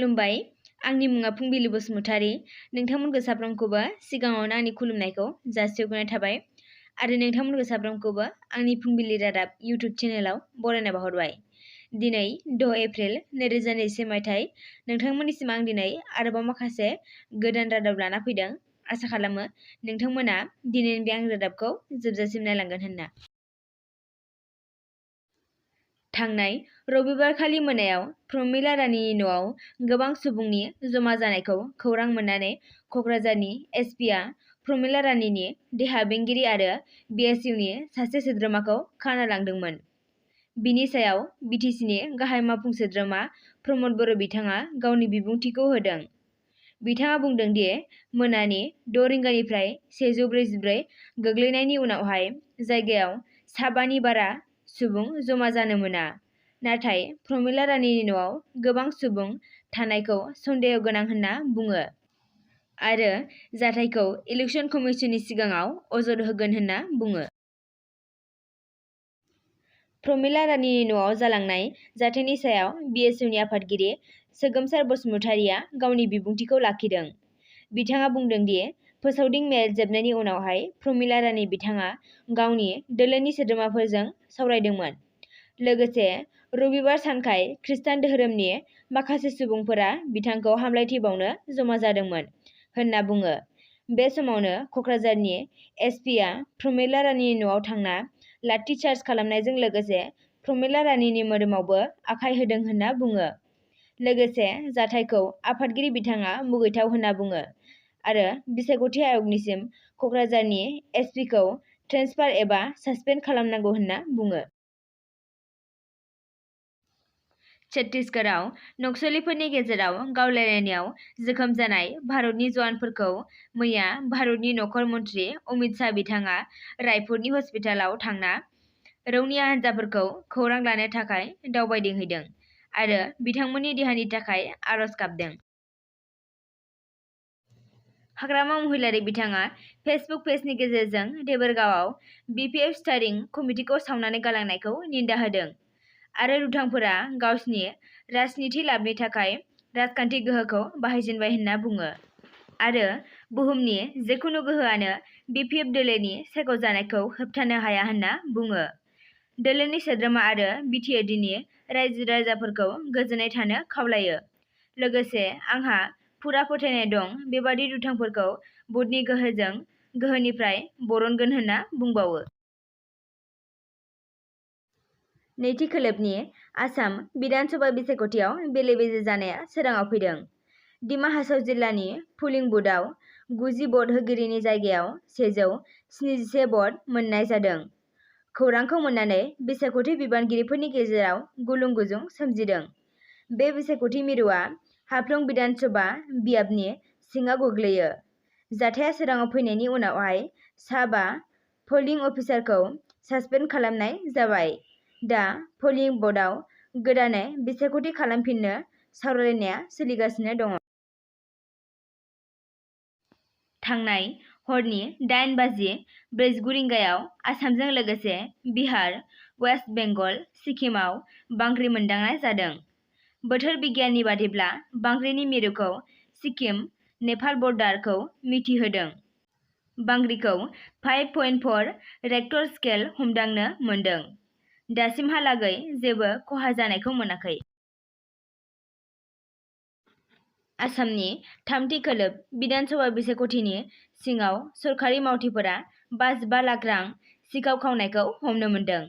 खुलुमबाय। आंनि मुङा फुंबिलि बसुमतारी। नोंथांमोनखौ साफ्रोमखौबो सिगाङावनो आंनि खुलुमनायखौ जासिहरनाय थाबाय आरो नोंथांमोनखौ साफ्रोमखौबो आंनि फुंबिलि रादाब इउटुब चेनेलाव बरायना बावहरबाय। दिनै 6 एप्रिल 2021 मायथाइ। नोंथांमोननिसिम आं दिनै आरोबाव माखासे गोदान रादाब लाना फैदों। आसा खालामो नोंथांमोना दिनैनि बे आंनि रादाबखौ जोबजासिम नायलांगोन होनना। थांनाय रबिबारखालि मोनायाव प्रमिला रानीनि न'आव गोबां सुबुंनि जमा जानायखौ खौरां मोननानै क'क्राझारनि एसपिआ प्रमिला रानीनि देहा बेंगिरि आरो बिएसइउनि सासे सोद्रोमाखौ खाना लांदोंमोन। बिनि सायाव बिटिसिनि गाहाय मावफुं सोद्रोमा प्रमद बर' बिथाङा गावनि बिबुंथिखौ होदों। बिथाङा बुंदों दि मोनानि 6 रिंगानिफ्राय 144 गोग्लैनायनि उनावहाय जायगायाव 7नि बारा सुबुं जमा जानो मोना, नाथाय प्रमिला रानीनि न'आव गोबां सुबुं थानायखौ सन्देह गोनां होनना बुङो आरो जाथायखौ इलेक्सन कमिसननि सिगाङाव अजद होगोन होनना बुङो। प्रमिला रानीनि न'आव जालांनाय जाथायनि सायाव बिएसइउनि आफादगिरि सोगोमसार बसुमतारीया गावनि बिबुंथिखौ लाखिदों। बिथाङा बुंदों दि फोसावदिं मेल जोबनायनि उनावहाय प्रमिला रानी बिथाङा गावनि दोलोनि सोद्रोमाफोरजों सावरायदोंमोन। लोगोसे रबिबार सानखाय खृष्टान धोरोमनि माखासे सुबुंफोरा बिथांखौ हामलायथि बावनो जमा जादोंमोन होनना बुङो। बे समावनो क'क्राझारनि एसपिआ प्रमिला रानीनि न'आव थांना लाठी चार्ज खालामनायजों लोगोसे प्रमिला रानीनि मोदोमावबो आखाय होदों होनना बुङो। लोगोसे जाथायखौ आफादगिरि बिथाङा मुगैथाव होनना बुङो आरो बिसायख'थि आय'गनिसिम क'क्राझारनि एसपिखौ ट्रेन्सफार एबा सासपेन्ड खालामनांगौ होनना बुङो। छत्तीसगढ़आव नक्सलिफोरनि गेजेराव गावलायलायनायाव जोखोम जानाय भारतनि जवानफोरखौ मैया भारतनि नखर मन्त्रि अमित शाह बिथाङा रायपुरनि हस्पिटालाव थांना रौनिया हान्जाफोरखौ खौरां लानो थाखाय दावबायदिंहैदों आरो बिथांमोननि देहानि थाखाय आरज गाबदों। हाग्रामा महिलारि बिथाङा फेसबुक पेजनि गेजेरजों देबोरगावआव बिपिएफ स्टारिं कमिटिखौ सावनानै गालांनायखौ निन्दा होदों आरो दुथांफोरा गावसिनि राजनिथि लाबनि थाखाय राजखान्थि गोहोखौ बाहायजेनबाय होनना बुङो आरो बुहुमनि जेखुनु गोहोआनो बिपिएफ दोलोनि सायख'जानायखौ होबथानो हाया होनना बुङो। दोलोनि सोद्रोमा आरो बिटिएडिनि रायजो राजाफोरखौ गोजोनै थानो खावलायो। लोगोसे आंहा फुरा फोथायनाय दं बेबादि दुथांफोरखौ भटनि गोहोजों गोहोनिफ्राय बरनगोन होनना बुंबावो। नैथि खोलोबनि आसाम बिधान सभा बिसायख'थियाव बेले-बेजे जानाया सोराङाव फैदों। डिमा हासाव जिल्लानि पुलिं बुथआव 90 भट होगिरिनि जायगायाव 171 भट मोननाय जादों। खौरांखौ मोननानै बिसायख'थि बिबानगिरिफोरनि गेजेराव गुलुं-गुजुं सोमजिदों। बे बिसायख'थि मिरुआ हाफ्लं बिधान सभा बियाबनि सिङाव गोग्लैयो। जाथाया सोराङाव फैनायनि उनावहाय 5 पोलिं अफिसारखौ सासपेन्ड खालामनाय जाबाय। दा पोलिं बुथआव गोदानै बिसायख'थि खालामफिननो सावरायलायनाया सोलिगासिनो दङ। थांनाय हरनि 8:49 रिंगायाव आसामजों लोगोसे बिहार, वेस्ट बेंगल, सिक्किमाव बांग्रि मोनदांनाय जादों। बोथोर बिगियाननि बादिब्ला बांग्रिनि मिरुखौ सिक्किम नेपाल बर्डारखौ मिथिहोदों। बांग्रिखौ 5.4 रेक्टर स्केल हमदांनो मोनदों। दासिमहालागै जेबो खहा जानायखौ मोनाखै। आसामनि थामथि खोलोब बिधान सभा बिसायख'थिनि सिङाव सरखारि मावथिफोरा 55 लाख रां सिखाव खावनायखौ हमनो मोनदों।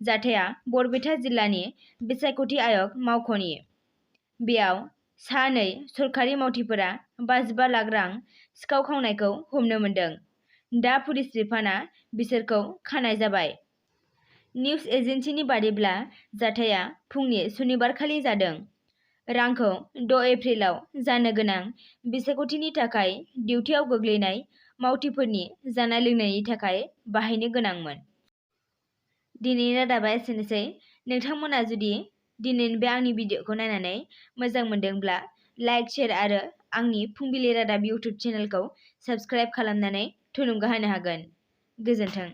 जाथाया बरपेटा जिल्लानि बिसायख'थि आय'ग मावख'नि। बेयाव सा 2 सरखारि मावथिफोरा 55 लाख रां सिखाव खावनायखौ हमनो मोनदों। दा पुलिस बिफानआ बिसोरखौ खानाय जाबाय। निउज एजेन्सिनि बादिब्ला जाथाया फुंनि सनिबारखालि जादों। रांखौ 6 एप्रिलाव जानो गोनां बिसायख'थिनि थाखाय डिउटियाव गोग्लैनाय मावथिफोरनि जानाय लोंनायनि थाखाय बाहायनो गोनांमोन। दिनैनि रादाबा एसेनोसै। नोंथांमोना जुदि दिनैनि बे आंनि भिडिअखौ नायनानै मोजां मोनदोंब्ला लाइक, शेयार आरो आंनि फुंबिलि रादाब इउटुब चेनेलखौ साबस्क्राइब खालामनानै थुलुंगा होनो हागोन। गोजोन्थों।